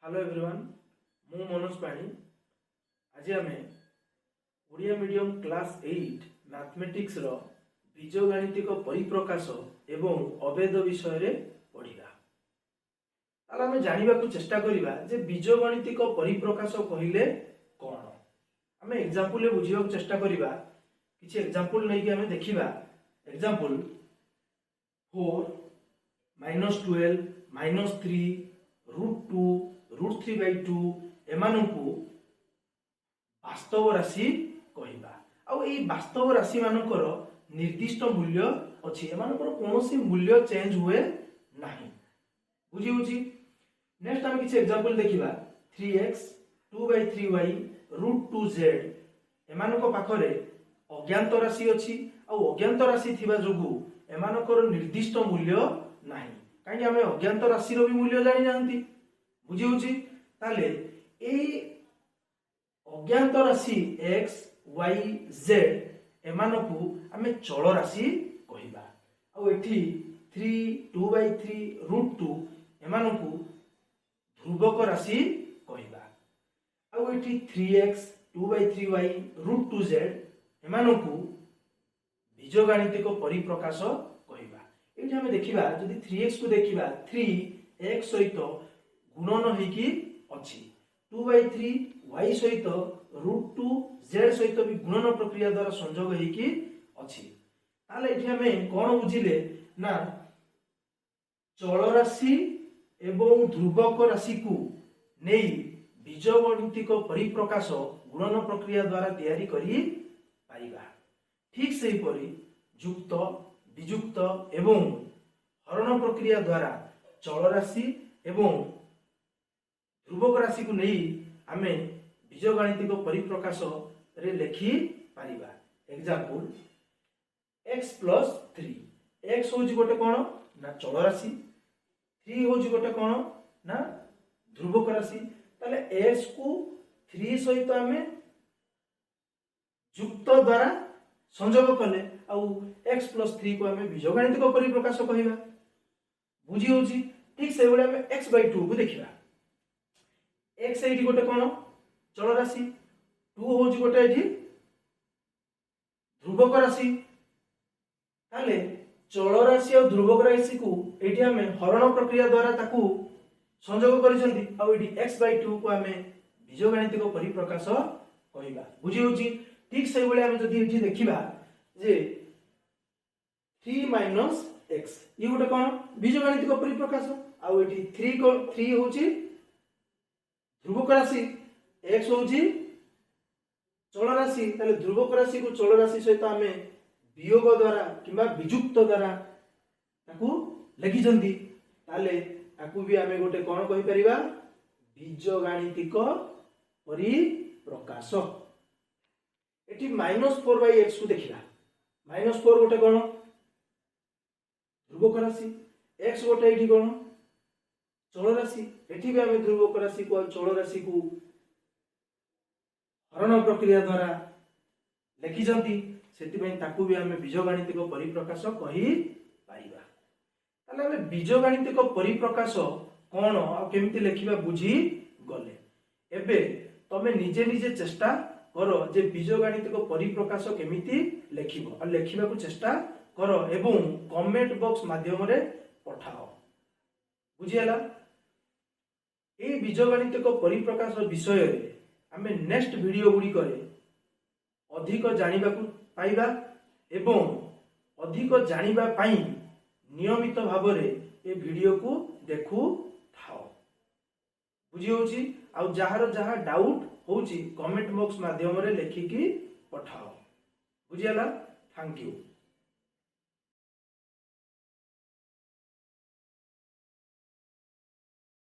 Hello everyone, ମୁଁ ମନୋଜ ପାଣି। ଆଜି ଆମେ ଓଡ଼ିଆ ମିଡ଼ିୟମ୍ କ୍ଲାସ୍ 8 ମ୍ୟାଥମେଟିକ୍ସର ବୀଜଗାଣିତିକ ପରିପ୍ରକାଶ ଏବଂ ଅଭେଦ ବିଷୟରେ ପଢ଼ିବା। ତାହେଲେ ଆମେ ଜାଣିବାକୁ ଚେଷ୍ଟା କରିବା ଯେ ବୀଜଗଣିତିକ ପରିପ୍ରକାଶ କହିଲେ କ'ଣ। ଆମେ ଏକ୍ଜାମ୍ପଲରେ ବୁଝିବାକୁ ଚେଷ୍ଟା କରିବା। କିଛି ଏକ୍ଜାମ୍ପଲ ନେଇକି ଆମେ ଦେଖିବା। Example, 4, -12, -3, √2, √3/2, ଏମାନଙ୍କୁ ବାସ୍ତବ ରାଶି କହିବା। ଆଉ ଏଇ ବାସ୍ତବ ରାଶି ମାନଙ୍କର ନିର୍ଦ୍ଦିଷ୍ଟ ମୂଲ୍ୟ ଅଛି। ଏମାନଙ୍କର କୌଣସି ମୂଲ୍ୟ ଚେଞ୍ଜ ହୁଏ ନାହିଁ। ବୁଝି ହେଉଛି? ନେକ୍ସଟ ଆମେ କିଛି ଏକ୍ଜାମ୍ପଲ ଦେଖିବା। 3x, 2/3y, √2z, ଏମାନଙ୍କ ପାଖରେ ଅଜ୍ଞାତ ରାଶି ଅଛି। ଆଉ ଅଜ୍ଞାତ ରାଶି ଥିବା ଯୋଗୁଁ ଏମାନଙ୍କର ନିର୍ଦ୍ଦିଷ୍ଟ ମୂଲ୍ୟ ନାହିଁ, କାହିଁକି ଆମେ ଅଜ୍ଞାତ ରାଶିର ବି ମୂଲ୍ୟ ଜାଣିନାହାନ୍ତି। ବୁଝି ହେଉଛି? ତାହେଲେ ଏଇ ଅଜ୍ଞାତ ରାଶି ଏକ୍ସ, ୱାଇ, ଜେଡ୍, ଏମାନଙ୍କୁ ଆମେ ଚଳ ରାଶି କହିବା। ଆଉ ଏଠି 3, 2/3, √2, ଏମାନଙ୍କୁ ଧ୍ରୁବକ ରାଶି କହିବା। ଆଉ ଏଠି 3x, 2/3y, √2z, ଏମାନଙ୍କୁ ବୀଜଗାଣିତିକ ପରିପ୍ରକାଶ କହିବା। ଏଇଠି ଆମେ ଦେଖିବା, ଯଦି 3x କୁ ଦେଖିବା, 3 ଏକ୍ସ ସହିତ ଗୁଣନ ହେଇକି ଅଛି, 2/3 ୱାଇ ସହିତ, √2 ଜେଡ୍ ସହିତ ବି ଗୁଣନ ପ୍ରକ୍ରିୟା ଦ୍ୱାରା ସଂଯୋଗ ହେଇକି ଅଛି। ତାହେଲେ ଏଠି ଆମେ କଣ ବୁଝିଲେ ନା ଚଳରାଶି ଏବଂ ଧ୍ରୁବକ ରାଶିକୁ ନେଇ ବୀଜଗଣିତିକ ପରିପ୍ରକାଶ ଗୁଣନ ପ୍ରକ୍ରିୟା ଦ୍ୱାରା ତିଆରି କରିପାରିବା। ଠିକ ସେହିପରି ଯୁକ୍ତ, ବିଯୁକ୍ତ ଏବଂ ହରଣ ପ୍ରକ୍ରିୟା ଦ୍ୱାରା ଚଳରାଶି ଏବଂ ଧ୍ରୁବକ ରାଶିକୁ ନେଇ ଆମେ ବୀଜଗାଣିତିକ ପରିପ୍ରକାଶରେ ଲେଖିପାରିବା। Example, X plus 3। ଏକ୍ସ ହେଉଛି ଗୋଟେ କ'ଣ ନା ଚଳରାଶି, 3 ହେଉଛି ଗୋଟେ କ'ଣ ନା ଧ୍ରୁବକ ରାଶି। ତାହେଲେ ଏକ୍ସ କୁ 3 ସହିତ ଆମେ ଯୁକ୍ତ ଦ୍ୱାରା ସଂଯୋଗ କଲେ ଆଉ ଏକ୍ସ ପ୍ଲସ୍ 3 କୁ ଆମେ ବୀଜଗାଣିତିକ ପରିପ୍ରକାଶ କହିବା। ବୁଝି ହେଉଛି? ଠିକ ସେଇଭଳି ଆମେ ଏକ୍ସ ବାଇ 2 କୁ ଦେଖିବା। ଏକ୍ସ ଏଇଠି ଗୋଟେ କ'ଣ ଚଳରାଶି, 2 ହେଉଛି ଗୋଟେ ଏଠି ଧ୍ରୁବକ ରାଶି। ତାହେଲେ ଚଳରାଶି ଆଉ ଧ୍ରୁବକ ରାଶିକୁ ଏଇଠି ଆମେ ହରଣ ପ୍ରକ୍ରିୟା ଦ୍ୱାରା ତାକୁ ସଂଯୋଗ କରିଛନ୍ତି। ଆଉ ଏଇଠି ଏକ୍ସ ବାଇ 2 କୁ ଆମେ ବୀଜଗାଣିତିକ ପରିପ୍ରକାଶ କହିବା। ବୁଝି ହେଉଛି? ଠିକ ସେଇଭଳି ଆମେ ଯଦି ଏଠି ଦେଖିବା ଯେ 3 ମାଇନସ୍ ଏକ୍ସ, ଇଏ ଗୋଟେ କ'ଣ ବୀଜଗାଣିତିକ ପରିପ୍ରକାଶ। ଆଉ ଏଠି 3 ହଉଛି ଧ୍ରୁବକ ରାଶି, ଏକ୍ସ ହଉଛି ଚଳରାଶି। ତାହେଲେ ଧ୍ରୁବକ ରାଶିକୁ ଚଳରାଶି ସହିତ ଆମେ ବିୟୋଗ ଦ୍ୱାରା କିମ୍ବା ବିଯୁକ୍ତ ଦ୍ୱାରା ତାକୁ ଲେଖିଛନ୍ତି। ତାହେଲେ ତାକୁ ବି ଆମେ ଗୋଟେ କ'ଣ କହିପାରିବା? ବୀଜଗାଣିତିକ ପରିପ୍ରକାଶ। ଏଠି -4 ବାଇ ଏକ୍ସ କୁ ଦେଖିବା। -4 ଗୋଟେ କ'ଣ ଧ୍ରୁବକ ରାଶି, ଏକ୍ସ ଗୋଟେ ଏଇଠି କ'ଣ ଚଳରାଶି। ଏଠି ବି ଆମେ ଧ୍ରୁବକ ରାଶିକୁ ଆଉ ଚଳରାଶିକୁ ହରଣ ପ୍ରକ୍ରିୟା ଦ୍ୱାରା ଲେଖିଛନ୍ତି। ସେଥିପାଇଁ ତାକୁ ବି ଆମେ ବୀଜଗାଣିତିକ ପରିପ୍ରକାଶ କହିପାରିବା। ତାହେଲେ ଆମେ ବୀଜଗାଣିତିକ ପରିପ୍ରକାଶ କ'ଣ ଆଉ କେମିତି ଲେଖିବା ବୁଝି ଗଲେ। ଏବେ ତମେ ନିଜେ ନିଜେ ଚେଷ୍ଟା କର ଯେ ବୀଜଗାଣିତିକ ପରିପ୍ରକାଶ କେମିତି ଲେଖିବ, ଆଉ ଲେଖିବାକୁ ଚେଷ୍ଟା କର ଏବଂ କମେଣ୍ଟ ବକ୍ସ ମାଧ୍ୟମରେ ପଠାଅ। ବୁଝିହେଲା? ଏଇ ବୀଜଗାଣିତିକ ପରିପ୍ରକାଶ ବିଷୟରେ ଆମେ ନେକ୍ସଟ ଭିଡ଼ିଓ ଗୁଡ଼ିକରେ ଅଧିକ ଜାଣିବାକୁ ପାଇବା ଏବଂ ଅଧିକ ଜାଣିବା ପାଇଁ ନିୟମିତ ଭାବରେ ଏ ଭିଡ଼ିଓକୁ ଦେଖୁଥାଅ। ବୁଝି ହେଉଛି? ଆଉ ଯାହାର ଯାହା ଡାଉଟ୍ ହଉଛି, କମେଣ୍ଟ ବକ୍ସ ମାଧ୍ୟମରେ ଲେଖିକି ପଠାଅ। ବୁଝିହେଲା? Thank you.